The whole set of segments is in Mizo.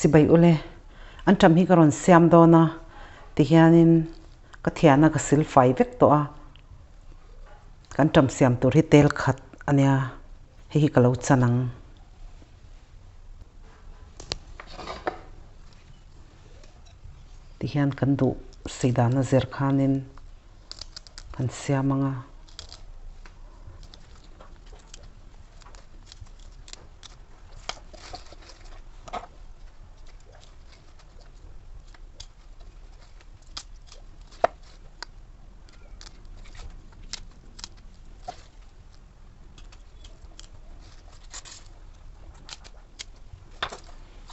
Chibai ule, an ṭam hi ka rawn siam dawn a, tihianin ka thiahna ka sil fai vek tawh a, kan ṭam siam tur hi tel khat a nia, hei hi ka lo chan ang. Tihian kan duh sei dana zir khanin kan siam ang a.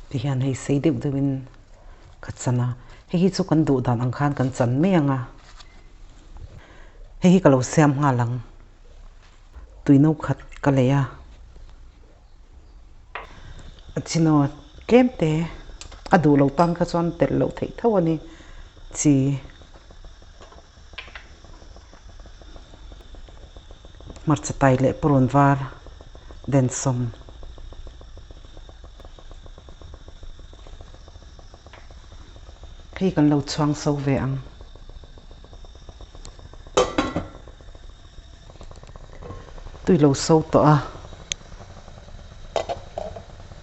Ti hian hei sei deuh deuhin ka chan a, hei hi chu kan duh dan ang khan kan chan mai ang a, hei hi ka lo siam nghal ang. Tui no khat ka lei a, a chino tlem te a duh lo tan kha chuan telh loh theih tho a ni chi hmarcha tai leh purun var densawm. Hei kan lo chhuang so ve ang. Tui lo so tawh a,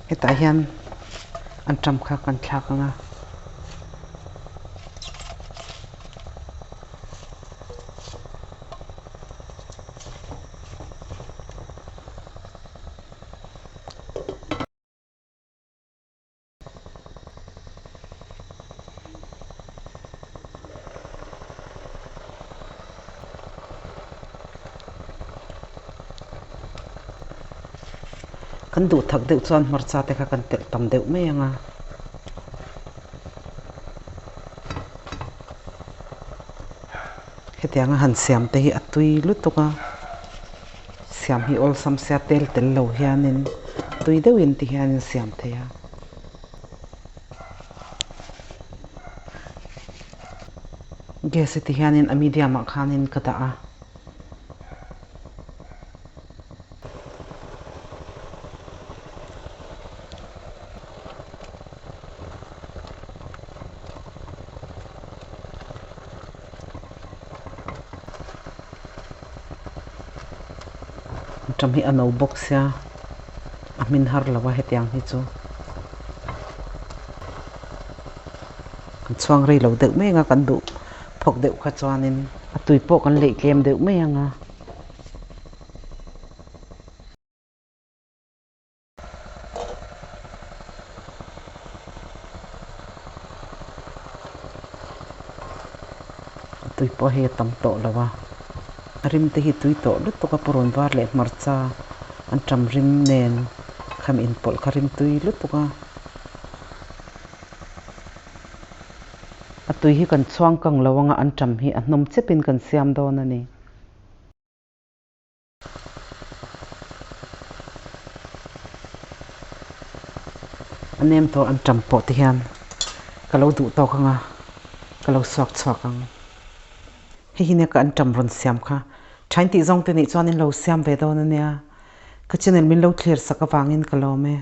hetah hian an ṭam kha kan thlak ang a. Kan duh thak deuh chuan hmarcha te kha kan telh tam deuh mai ang a. Hetianga han siam te hi a tui lutuk a. Siam hi awlsam sia tel tel lo hianin tui deuhin ti hianin siam thei a. Gas hi ti hianin a medium ah khanin ka dah a. Ṭam hi a no bawk sia a hmin har lo a hetiang hi chu kan chhuang rei lo deuh mai ang a kan duh phawk deuh kha chuanin a tui pawh kan leih tlem deuh mai ang a. Tui pawh hei a tam tawh lo a, a rim te hi tui tawh lutuk a purun var leh hmarcha an ṭam rim nen kham inpawlh kha rim tui lutuk a. A tui hi kan chhuang kang lo anga an ṭam hi a hnawm chepin kan siam dawn a ni. A nem tawh an ṭam pawh te hian ka lo duh tawk ang a, ka lo suak chhuak ang. Hei hi nia ka an ṭam rawn siam kha. Ṭhain tih zawng te nih chuan in lo siam ve dawn a nia. Ka channel min lo thlir sak avangin ka lawm e.